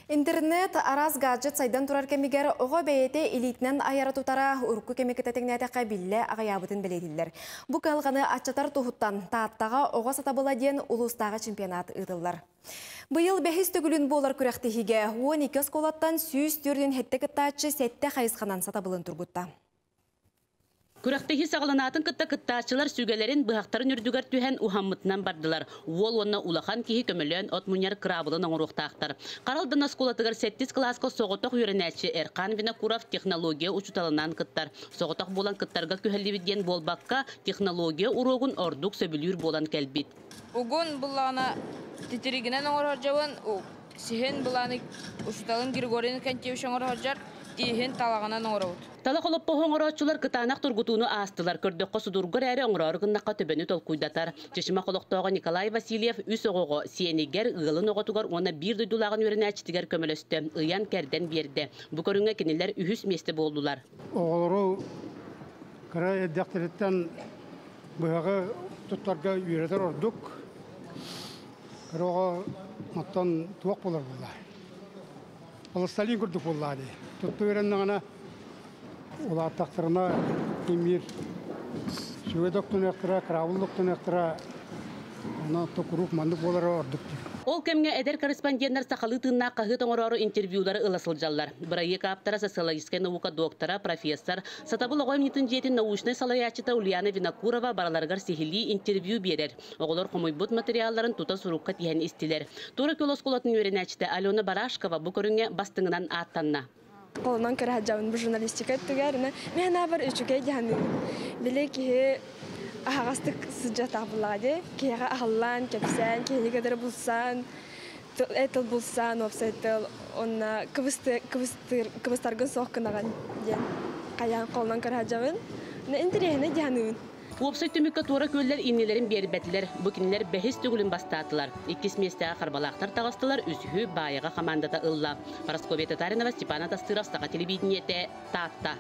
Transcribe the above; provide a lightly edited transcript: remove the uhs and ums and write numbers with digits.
Интернет, араас гаджет сайдан турар кэмигэр оҕо бэйэтэ илиитинэн айара-тутара урукку кэми кытта тэҥнээтэххэ биллэ аҕыйаабытын бэлиэтииллэр. Бу кыһалҕаны аччатар туһуттан Тааттаҕа Оҕо сатабыла диэн улуустааҕы чемпионат ыытыллар. Быйыл бэһис төгүлүн буолар күрэхтэһиигэ 12 оскуолаттан 147 кыттааччы сэттэ хайысханан сатабылын тургутта. Күрэхтэһии саҕаланаатын кытта кыттааччылар сүгэлэрин, быһахтарын үрдүгэр түһэн уһаммытынан бардылар. Уол уонна улахан киһи көмөлөөн от мунньар кыраабылын оҥоруохтаахтар. Харалдан оскуолатыгар сэттис кылааска соҕотох үөрэнээччи Эрхан Винокуров технология учууталынаан кыттар. Соҕотох буолан кыттарга күһэллибит диэн буолбакка, технология уруогун ордук сөбүлүүр буолан кэлбит. Угун буллаҕына титиригинэн оҥорор дьабын, сиһин былааны учууталым Григорий Иннокентьевич оҥорор тииһин талаҕынан оҥоробут. Талах олоппоһу оҥорооччулар кытаанах тургутууну аастылар. Көрдөххө судургу эрээри оҥороору гыннахха төбөнү толкуйдатар. Чычымах олохтооҕо Николай Васильев үс оҕоҕо, сиэнигэр, ыалын оҕотугар уонна биир дойдулааҕын үөрэнээччитигэр көмөлөстө, ыйан-кэрдэн биэрдэ. Бу көрүҥҥэ кинилэр үһүс миэстэ буоллулар. Оҕолору кыра эрдэхтэриттэн быһаҕы туттарга үөрэтэр ордук. Кыра оҕо оттон туох буолар буолла? Холосталин курдук буоллаа дии. Тутту үөрэннэҕинэ улааттахтарына кимиир сүгэ доктунуохтара, кыраабыл доктунуохтара, онно куруук маннык буолара ордук дии. Ол кэмҥэ эдэр корреспонденнар сахалыы тыыннаах хаһыат оҥороору интервьюлары ыла сылдьаллар. Бырайыак ааптара социологическай наука доктора, профессор, Сатабыл оҕо айымньытын дьиэтин научнай салайааччыта Ульяна Винокурова барыларыгар сиһилии интервью биэрэр. Оҕолор хомуйбут материалларын тута сурукка тиһэн истилэр. Туора Күөл оскуолатын үөрэнээччитэ Алена Барашкова бу көрүҥҥэ бастыҥынан ааттанна. Холонон көрө сылдьабын бу журналистика өттүгэр. Мин санаабар үчүгэй дии саныыбын. Били киһи аһаҕастык сылдьыахтаах буоллаҕа дии. Киһиэхэ аһыллан, кэпсээн, киһини кытары булсан, тыл булсан, уопсай тыл уонна кыбыстаргын суох гынаҕын диэн хайаан холонон көрө сылдьабын. Интэриэһинэй дии саныыбын. Уопсай түмүккэ туора күөллэр иннилэрин биэрбэтилэр. Бу кинилэр бэһис төгүлүн бастаатылар. Иккис миэстэҕэ Харбалаахтар таҕыстылар, үсүһү Баайаҕа хамаандата ылла. Парасковья Татаринова, Степан Атастыров, Саха телевидениетэ, Таатта.